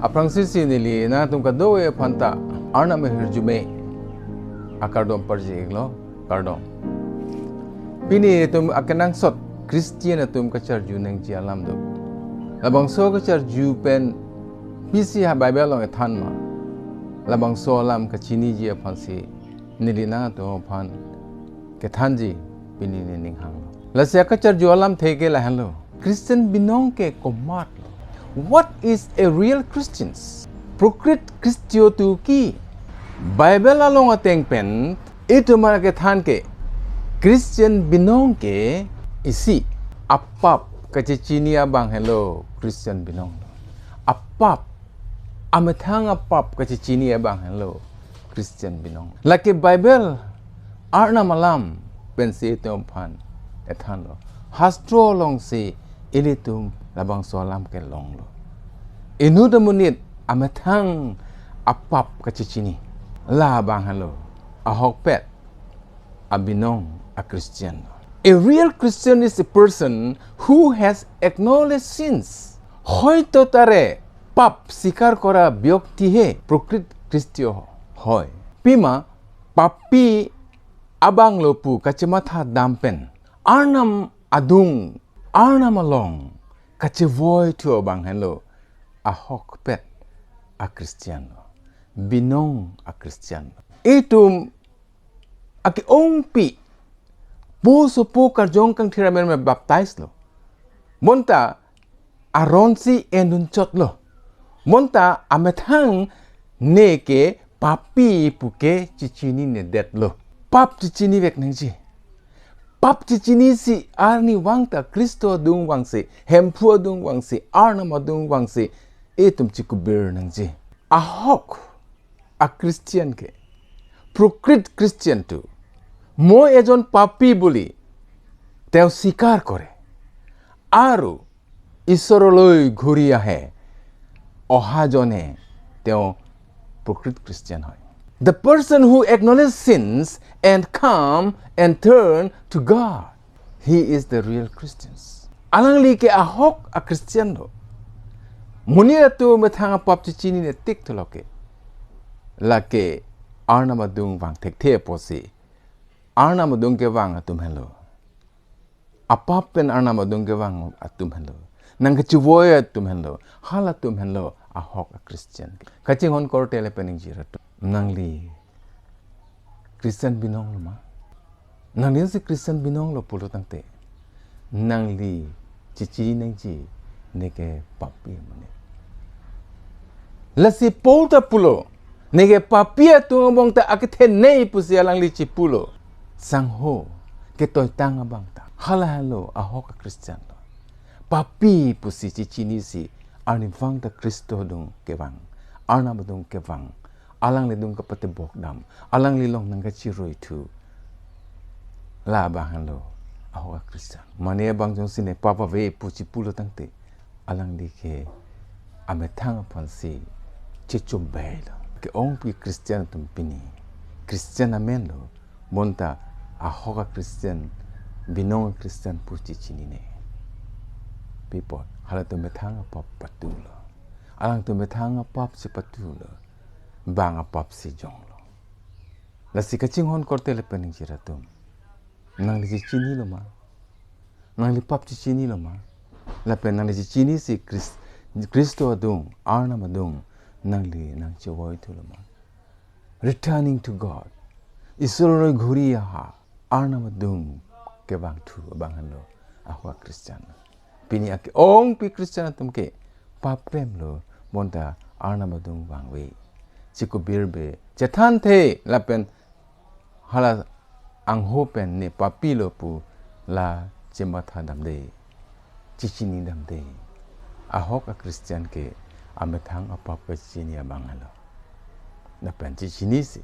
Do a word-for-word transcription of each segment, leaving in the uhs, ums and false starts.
Aphrangsi si neli nangtum kadokave aphanta Arnam ahirjume akardom parji iklo, kardom. Pini itum akenangsot Christian atum kacharju nangji alam do. Labangso kacharju pen pisi ha Bible along ethan ma, labangso alam kachiniji aphansi neli nangtum aphan kethanji pini nening hanglo. Lasi akacharju alamthe ke lahenlo: Christian binong ke komatlo? What is a real Christian? Prokrit Christian tu ki? Bible along ateng pen itum aphan kethan ke Christian binong ke isi apap kachechini abang helo Christian binong. Apap, amethang apap kachechini abang helo Christian binong. Lake Bible, Arnam alam pensi itum aphan ethanlo. Hastro alongsi ilitum labangso alam kelonglo. Inut amonit amethang apap kachechini, labang helo ahokpet abinong a-Christian. A real Christian is a person who has acknowledged sins. হয়তো তারে পাপ স্বীকার করা ব্যক্তিহে প্রকৃত খ্রিস্টীয় হয়। Pima papi abanglo pu kachematha dam pen Arnam adung, Arnam along kachevoithu abang henlo ahokpet a-Christian lo, binong a-Christian lo. Itum ake-ongpi po sopo karjong kangthir amen me baptize lo. Bonta aronsi endun chotlo. Bonta amethang ne ke papi puke chechinine detlo. Pap chechinivek nangji. Pap chechinisi arnivang ta Khristo adung vangsi, Hemphu adung vangsi, Arnam adung vangsi itum chikubir nangji. Ahok a-Christian ke, প্রকৃত খ্রিস্টান tu, মই এজন পাপী বুলি তেওঁ স্বীকাৰ কৰে আৰু ঈশ্বৰলৈ ঘূৰি আহে, অহাজনে তেওঁ প্ৰকৃত খ্ৰীষ্টিয়ান হয়। The person who acknowledges sins and come and turn to God, he is the real Christian. Alangli ke ahok a-Christian do. Monit atum methang apap chechinine tik thulo ke, lake Arnam adung vang thekthe apotsi, Arnam adung kevang atum henlo. Apap pen Arnam adung kevang atum henlo. Nangkachevoi atum henlo. Halatum henlo ahok a-Christian. Kachinghon korte lapen ingjir atum, nangli Christian binong lo ma? Nanglisi Christian binong lo pulo tangte, nangli chechini nangji neke papi amonit. Lasi Paul ta pulo, neke papi atum angbong ta akethenei pusi alangli chipulo. Sangho ketoitang abang ta. Hala henlo ahok a-Christian lo. Papi pusi chechinisi arnivang ta Khristo adung kevang, Arnam adung kevang, alangli adung kapatebok dam, alangli along nangkachiroithu, labang henlo ahok a-Christian. Mane abang jongsi ne pap ave pu chipulo tangte, alangli ke amethang aphansi chechumbai lo. Ke-ongpi Christian atum pini Christian amen lo, bonta ahok a-Christian, binong a-Christian pu chechinine. Pi apot? Halatum methang apap patulo. Alangtum methang apap si patulo, bang apap si jonglo. Lasi kachinghon korte lapen ingjir atum, nangli chechini lo ma? Nangli pap chechini lo ma? Lapen nangli chechinisi Khris-, Khristo adung, Arnam adung nangli nangchevoithu lo ma? Returning to God, Ishwar arlo ghuri aha, Arnam adung kevangthu abang henlo ahok a-Christian. Pini ake-ongpi Christian atum ke pap klemlo, bonta Arnam adung vangve, chikubirve, chethanthe lapen hala angho pen ne papi lo pu la chematha damde, chechini damde. Ahok a-Christian ke amethang apap kachechini abang henlo. Lapen chechinisi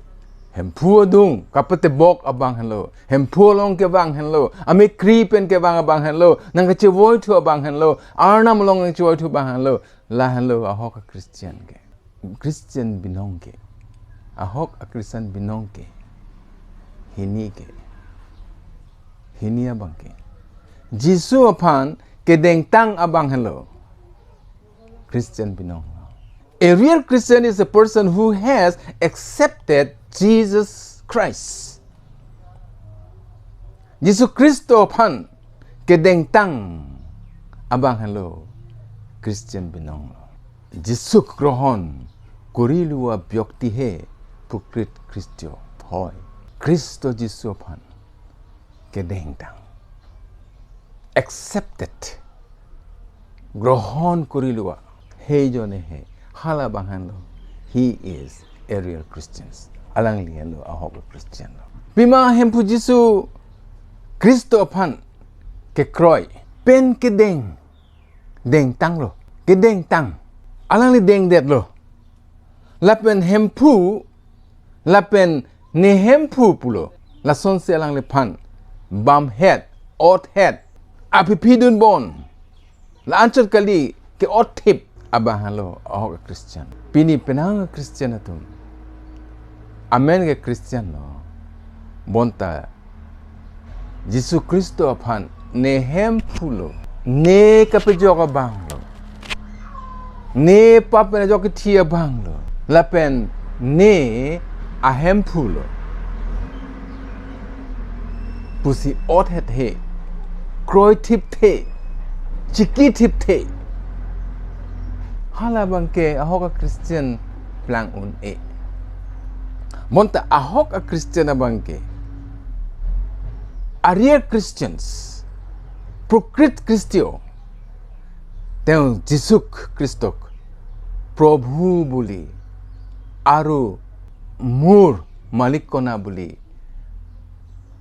Hemphu adung kapatebok abang henlo, Hemphu along kevang henlo, amekri pen kevang abang henlo, nangkachevoithu abang henlo, Arnam along nangchevoithu abang henlo, la henlo ahok a-Christian ke. Christian binong ke, ahok a-Christian binong ke hini ke, hini abang ke Jisu aphan kedengtang abang henlo Christian binong lo. A real Christian is a person who has accepted Jesus Christ. Jisu Khristo aphan kedengtang abang henlo Christian binong lo. Jisu grohon koriloa byokti he prokrit Khristo hoi. Khristo Jisu aphan kedengtang, accepted, grohon koriloa, he jone he, halabang henlo, he is a real Christian. Alangli henlo ahok Christian lo. Pima Hemphu Jisu Khristo aphan kekroi pen kedeng, dengtanglo, kedengtang, alangli dengdetlo. Lapen Hemphu, lapen ne Hemphu pulo, lasonsi alangliphan bamhet, othet, aphi phi dunbom, la-anchot kali, ke-otthip abang henlo ahok Christian. Pini penang Christian atum, amen ke Christian lo, bonta Jisu Khristo aphan ne Hemphu lo, ne kapejok abang lo, ne pap pen ajok kethi abang lo, lapen ne aHemphu lo pusi othet he, kroithipthe, chikithipthe, halabang ke ahok Christian plang un-e. Bonta ahok Christian abang ke, a real Christians, prokrit Khristo, তেওঁ যীচু খ্ৰীষ্টক প্ৰভু বুলি আৰু মোৰ মালিক কনা বুলি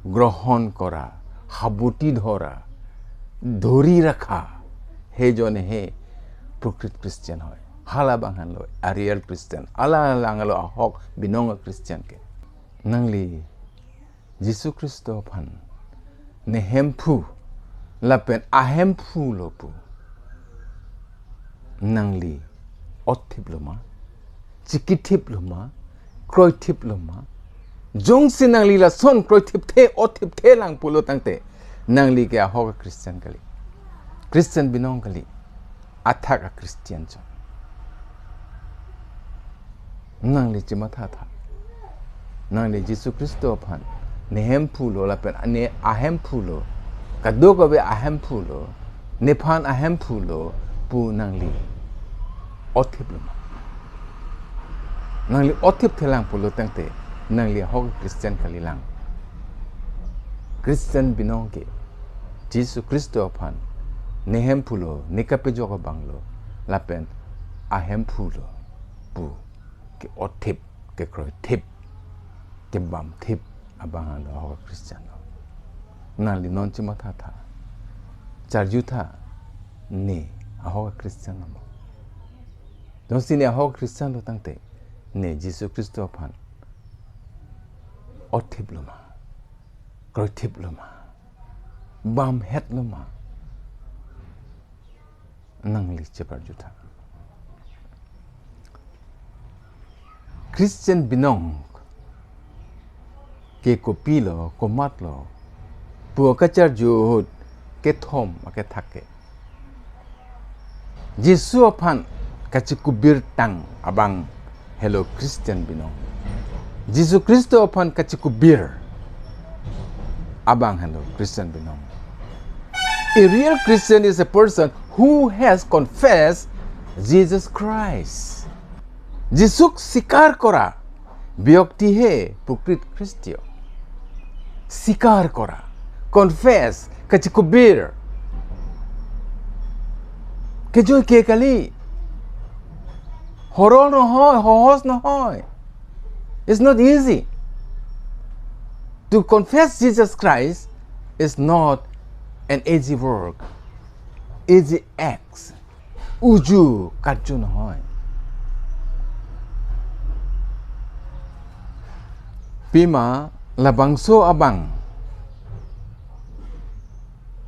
গ্ৰহণ কৰা, সাবটি ধৰা, ধৰি ৰখা, সেইজনেহে প্ৰকৃত খ্ৰীষ্টিয়ান হয়। Halabang henlo a real Christian. Hala langlo ahok binong a Christian ke. Nangli Jisu Khristo aphan ne Hemphu lapen aHemphu lo pu, nangli otthip lo ma, chikithip lo ma, kroithip lo ma? Jongsi nangli lason kroithipthe, otthipthe lang pulo tangte, nangli ke ahok a Christian kali, Christian binong kali, athak a Christian chot. Nangli chimatha tha. Nangli Jisu Khristo aphan ne Hemphu lo lapen ne aHemphu lo, kadokave aHemphu lo, nephan aHemphu lo pu nangli otthip lo ma? Nangli otthipthe lang pulo tangte, nangli ahok Christian kali lang. Christian binong ke Jisu Khristo aphan ne Hemphu lo, ne kapejok abang lo, lapen aHemphu lo pu ke-otthip, kekroithip, kebamthip abang henlo ahok Christian lo. Nangli non chimatha tha, charjutha, ne ahok Christian lo ma? Jongsi ne ahok Christian lo tangte, ne Jisu Khristo aphan otthip lo ma, kroithip lo ma, bamhet lo ma? Nangli cheparjutha. Christian binong ke kopilo, komatlo pu akacharju ahut kethom akethak ke. Jisu aphan kachikubirtang abang henlo Christian binong. Jisu Khristo aphan kachikubir abang henlo Christian binong. A real Christian is a person who has confessed Jesus Christ. Jisuk sikar kora ব্যক্তিহে প্রকৃত খ্রিস্টীয়। Sikar kora, confess, kachikubir, kejoi ke kali. Horol nohoi, hohos nohoi. It's not easy. To confess Jesus Christ is not an easy work, easy acts. Uju karju nohoi. Pima labangso abang,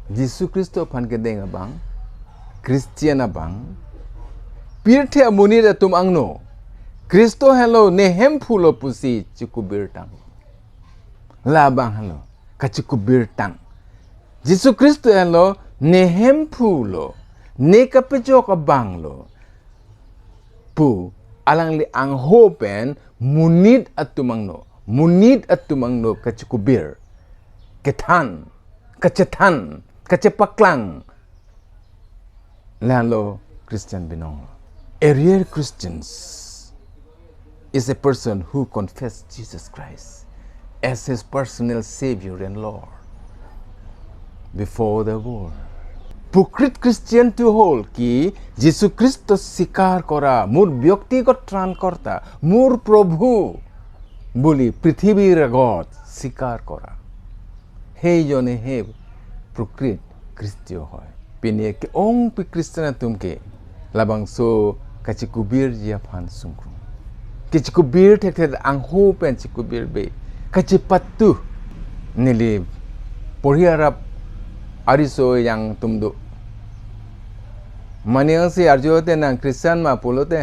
Jisu Khristo aphan kedeng abang, Christian abang, pirthe amonit atum angno Khristo henlo ne Hemphu lo pusi chikubirtang. Labang henlo kachikubirtang. Jisu Khristo henlo ne Hemphu lo, ne kapejok abang lo, pu alangli angho pen monit atum angno, monit atum angno kachikubir, kethan, kachethan, kachepaklang. Lalo Christian binong. A real Christian is a person who confess Jesus Christ as his personal Savior and Lord before the world. প্রকৃত খ্রিস্টান তো হল কি যীশু খ্রিস্ট স্বীকার করা, মোর ব্যক্তিগত ত্রাণকর্তা, মোর প্রভু বুলি পৃথিবীর আগত স্বীকার করা। He jone he প্রকৃত খ্রিস্টীয় হয়। Pini ke-ongpi Christian atum ke labangso kachikubirji aphan sungkrung. Kachikubir thekthe, angho pen chikubirbe. Kachipatu. Neli porhi arap ariso yang atum do. Mane jongsi arjulote nang Christian ma pulote,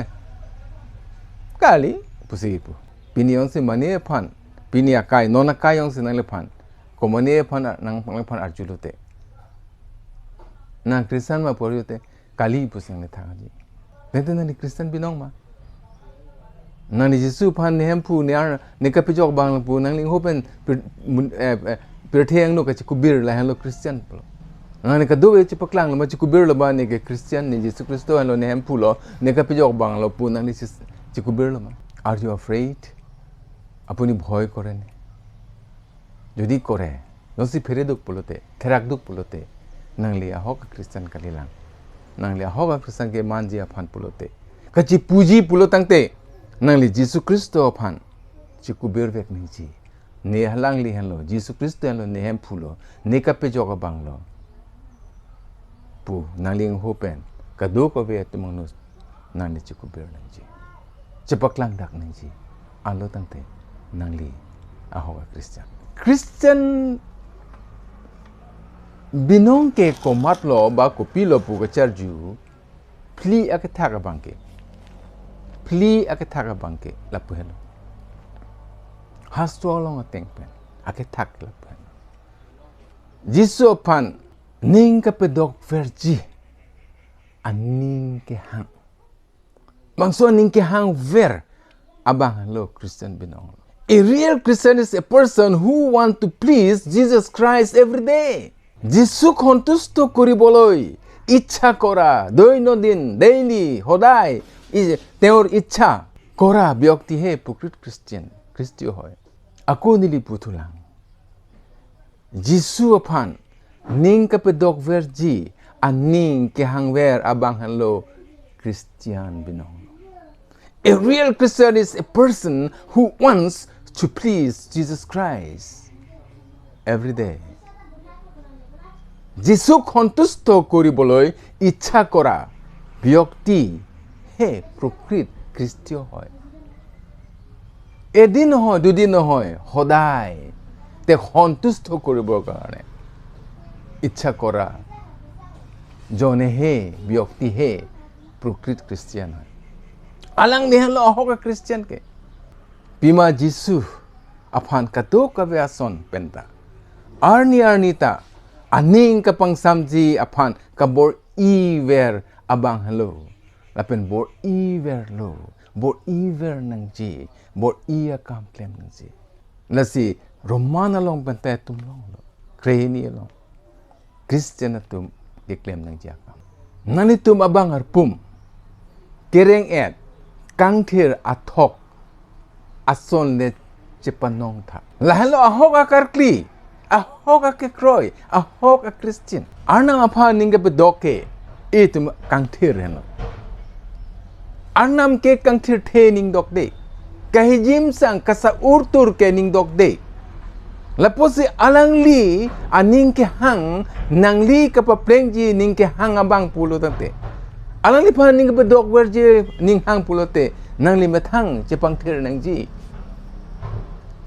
kali pusi pu. Pini jongsi mane aphan, pini akai, non akai jongsi nangliphan, komane aphan, nang, nangliphan arjulote, nang Christian ma pu arjulote, kali pusi nangli thangji. Tangte nangli Christian binong ma? Nangli Jisu aphan ne Hemphu, ne Ar, ne kapejok abang pu nangli angho pen pir-, mun-, eh, eh, pirthe angno kachikubir, lahenlo Christian pulo. Nangli kadokave chepaklanglo ma, chikubirlo ba ne ke Christian, ne Jisu Khristo henlo, ne Hemphu lo, ne kapejok abang lo pu nangli chis-, chikubirlo ma? Are you afraid? আপুনি ভয় কৰেনে? যদি কৰে, jongsi phereduk pulote, therakduk pulote, nangli ahok a-Christian kalilang. Nangli ahok a-Christian ke manji aphan pulote, kachipuji pulo tangte, nangli Jisu Khristo aphan chikubirvek nangji. Ne alangli henlo, Jisu Khristo henlo, ne Hemphu lo, ne kapejok abang lo pu nangli angho pen kadokave atum angno nangli chikubir nangji, chepaklangdak nangji. Alo tangte nangli ahok a-Christian. Christian binong ke komatlo ba kopilo pu kacharju, phli akethak abang ke, phli akethak abang ke lapu helo. Hastro along ateng pen akethak lapu helo. Jisu aphan ning kapedokverji aning kehang. Bangso aning kehangver abang lo Christian binong. A real Christian is a person who want to please Jesus Christ every day. যীশুক সন্তুষ্ট কৰিবলৈ ইচ্ছা কৰা, দৈনন্দিন, ডেইলি, সদায় ই-, তেওঁৰ ইচ্ছা কৰা ব্যক্তিহে প্ৰকৃত খ্ৰীষ্টিয়ান, খ্ৰীষ্টীয় হয়। আকৌ নিলি puthulang. Jisu aphan ning kapedokverji aning kehangver abang henlo Christian binong. A real Christian is a person who wants to please Jesus Christ every day. যীশুক সন্তুষ্ট কৰিবলৈ ইচ্ছা কৰা ব্যক্তিহে প্ৰকৃত খ্ৰীষ্টীয় হয়। এদিন নহয়, দুদিন নহয়, সদায় তেওঁক সন্তুষ্ট কৰিবৰ কাৰণে ইচ্ছা কৰা জনেহে, ব্যক্তিহে প্ৰকৃত খ্ৰীষ্টিয়ান হয়। Alangli henlo ahok a-Christian ke. Pima Jisu aphan kadokave ason penta arni arni ta aning kapangsamji aphan kabor-iver abang henlo. Lapen bor-iverlo, bor-iver nangji, bor-i akam klem nangji. Lasi Roman along penta itum longlo, krehini along Christian atum keklem nangji akam. Nanglitum abang arpum kereng-et, kangthir athok ason le chepanong tha. Lahenlo ahok akarkli, ahok akekroi, ahok a-Christian. Arnam aphan ning kapedok ke itum kangthir henlo. Arnam ke kangthirthe ning dokde. Kahijim sang kasa-urtur ke ning dokde. Lapusi alangli aning kehang, nangli kapaplengji ning kehang abang pulo tangte, alangliphan ning kapedokverji ning hang pulote, nangli methang chepangthir nangji.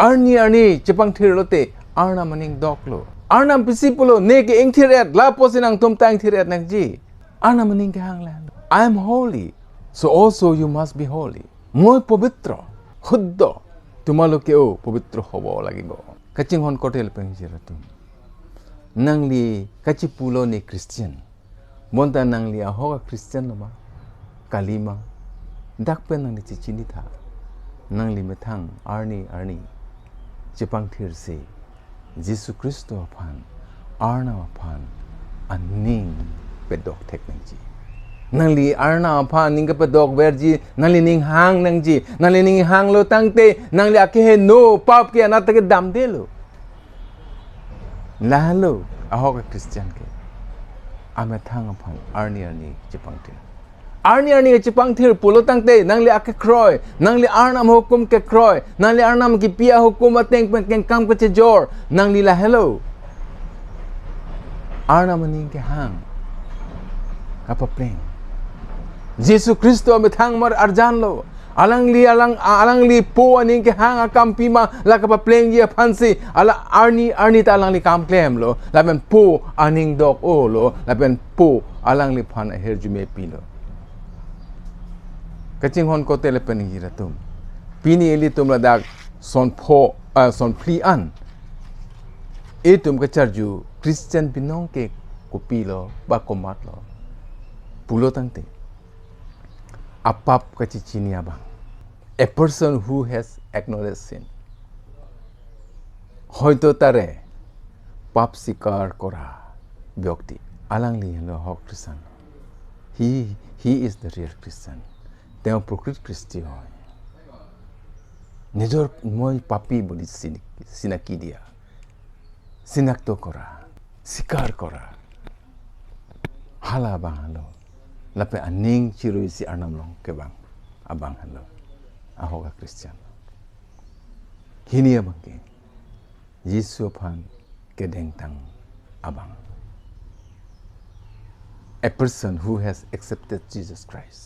Arni arni chepangthirlote Arnam aning doklo. Arnam pisi pulo, ne ke ingthir-et, lapusi nangtum ta ingthir-et nangji. Arnam aning kehang lahenlo, I am holy, so also you must be holy. মই পবিত্ৰ, শুদ্ধ, তোমালোকেও পবিত্ৰ হ'ব লাগিব। Kachinghon korte lapen jiratu. Nangli kachipulo ne Christian. Bonta nangli ahok a-Christian lo ma? Kali ma? Dak pen nangli chechini tha. Nangli methang arni arni chepangthirsi Jisu Khristo aphan, Arnam aphan aning pedok thek nangji. Nangli Arnam aphan aning kepedok verji, nangli ning hang nangji, nangli ning hanglo tangte, nangli akeheno pap ke anat ke damdelo. Lahelo ahok a-Christian ke. Amethang aphan arni arni chepangthir. Arni arni chepangthir pulo tangte, nangli akekroi, nangli Arnam hukum kekroi, nangli Arnam kipi ahukum ateng pen kengkam kechejor, nangli lahelo Arnam aning kehang kapapleng. Jisu Khristo amethang mar arjanlo. Alangli, alang, alangli Po aning kehang akam pima la kapaplengji aphansi, ala arni arni ta alangli kam klemlo. Lapen Po aning dok-olo. Lapen Po alangliphan ahirjume pilo. Kachinghon korte lapen ingjir atum, pini ilitum ladak son pho, ah, son phli an itum kacharju Christian binong ke kopilo ba komatlo pulo tangte, apap kachechini abang. A person who has acknowledged sin. হয়তো তারে পাপ স্বীকার করা ব্যক্তি, alangli helo ahok Christian. He, he is the real Christian. Te-ong প্রকৃত খ্রিস্টি হয়. নিজর মই পাপী বুলি চিনি-, চিনাকি দিয়া, চিনাক্ত করা, স্বীকার করা. Hala abang helo. Lapen aning chirui si Arnam along kevang abang helo ahok a-Christian. Hini abang ke Jisu aphan kedengtang abang. A person who has accepted Jesus Christ.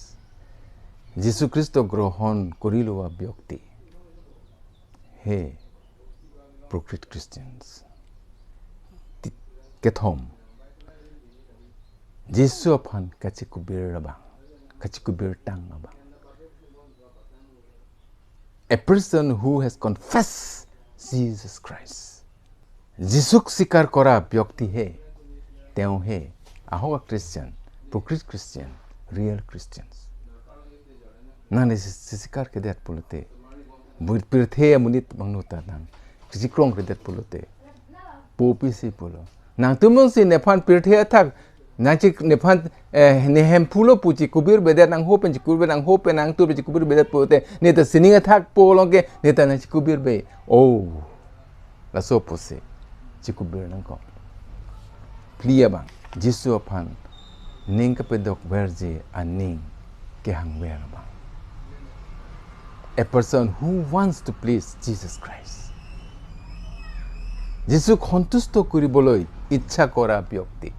Jisu Khristo grohon korilo a ব্যক্তি he প্রকৃত Christians. Ti-, kethom, Jisu aphan kachikubir abang, kachikubirtang abang. A person who has confessed Jesus Christ. Jisuk স্বীকার করা ব্যক্তি he, te-ong he ahok a-Christian, প্রকৃত Christian, real Christians. Nangli si-, si-, স্বীকার kedet pulote, bu-, pirthe amonit abang nu ta nang kachikroikredet pulote, Po pisi pulo. Nangtum si nephan pirthe athak, nangchi nephan, eh, ne Hemphu lo pu chikubirbedet, nang ho pen chikubir, nang ho pen nangtum pen chikubirbedet pulote, ne ta sining athak Po along ke, ne ta nangchikubirbe. Oh. Laso pusi chikubir nangkok. Phli abang, Jisu aphan ning kepedok verji aning kehangver abang. A person who wants to please Jesus Christ. Jisuk সন্তুষ্ট কৰিবলৈ ইচ্ছা কৰা ব্যক্তি,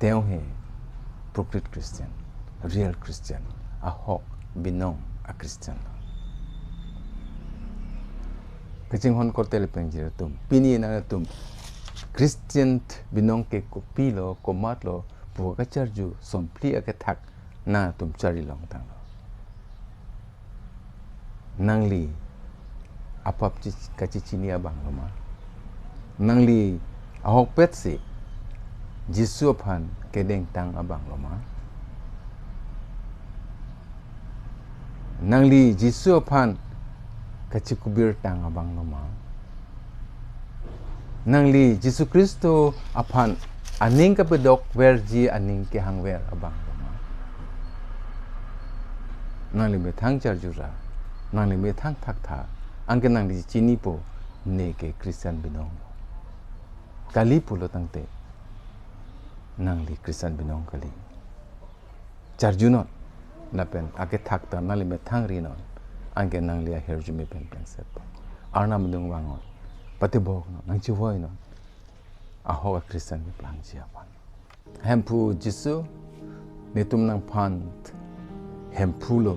te-ong he প্ৰকৃত Christian, real Christian, ahok binong a-Christian. Kachinghon korte lapen ingjir atum, pini nangtum Christian binong ke kopilo, komatlo pu kacharju son phli akethak nangtum charli longtanglo. Nangli apap chi-, kachechini abang lo ma? Nangli ahokpet si Jisu aphan kedengtang abang lo ma? Nangli Jisu aphan kachikubirtang abang lo ma? Nangli Jisu Khristo aphan aning kepedok verji aning kehangver abang lo ma? Nangli methang charjura, nangli methang thaktha, anke nangli chinipo, ne ke Christian binong lo. Kali pulo tangte, nangli Christian binong kali. Charjunon, lapen akethak ta nangli methang rinon, anke nangli ahirjume pen plengset. Arnam adung vangon, patiboknon, nangchivoinon, ahok a-Christian keplangji aphan. Hemphu Jisu, netum nangphan Hemphu lo,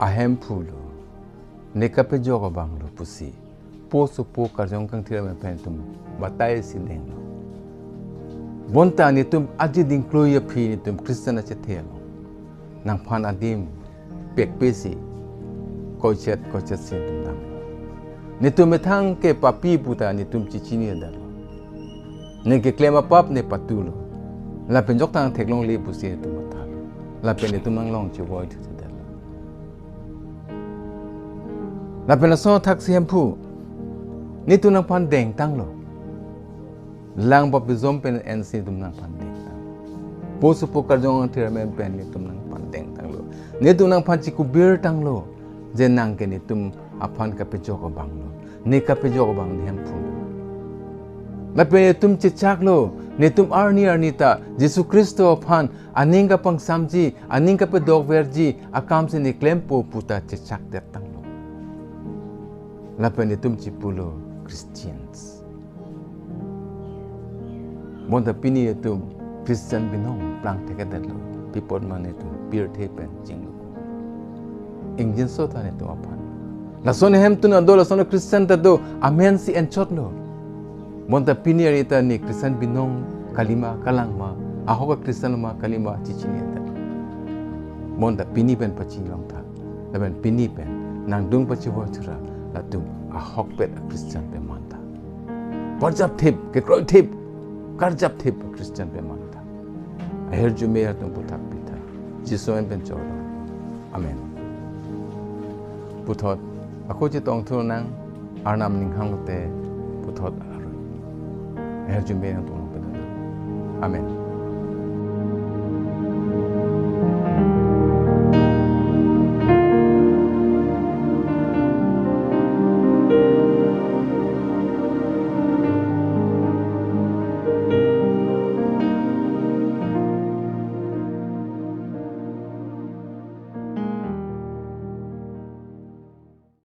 aHemphu lo, ne kapejok abang lo pusi, Po sopo karjong kangthir amen pen netum batai si denglo. Bonta netum aji dingklui aphi netum Christian achethe lo. Nangphan adim pekpe si koichet koichet si netum damlo. Netum methang ke papi puta netum chechini adalo. Ne keklem apap ne patulo. Lapen joktang theklongle pusi netum mathalo. Lapen itum nanglong chevoi thuthudet. Lapen laso thaksi Hemphu, netum nangphan dengtanglo. Lang baptism pen ensi netum nangphan dengtang. Poso po karjong thiramen pen netum nangphan dengtanglo. Netum nangphan chikubirtanglo. Je nang ke netum aphan kapejok abanglo. Ne kapejok abang ne Hemphulo. Lapen netum chechaklo. Netum arni arni ta Jisu Khristo aphan aning kapangsamji, aning kapedokverji akamsi ne klempo puta chechakdet tanglo. Lapen netum chipulo Christians. Bonta pini netum Christian binong plang thekthedetlo. Pi apot ma netum pirthe pen chinglu. Ingjinso tha netum aphan. Lason ahem tun ado, lason Christian ta do, amensi enchotlo. Bonta pini arni ta ne Christian binong kalima kalangma, ahok a-Christian ma kalima chechinidetlo. Bonta pini pen pachinglong tha. Lapen pini pen nangdung pachevoi thura, latum ahokpet a-Christian pemantha. Karjapthip, kekroithip, karjapthip a-Christian pemantha. Ahirjume atum puthak pitha. Jisu amen pen cholo. Amen. Puthot, ako chetong thunang, Arnam ning hangte, puthot arui. Ahirjume atum puthot. Amen.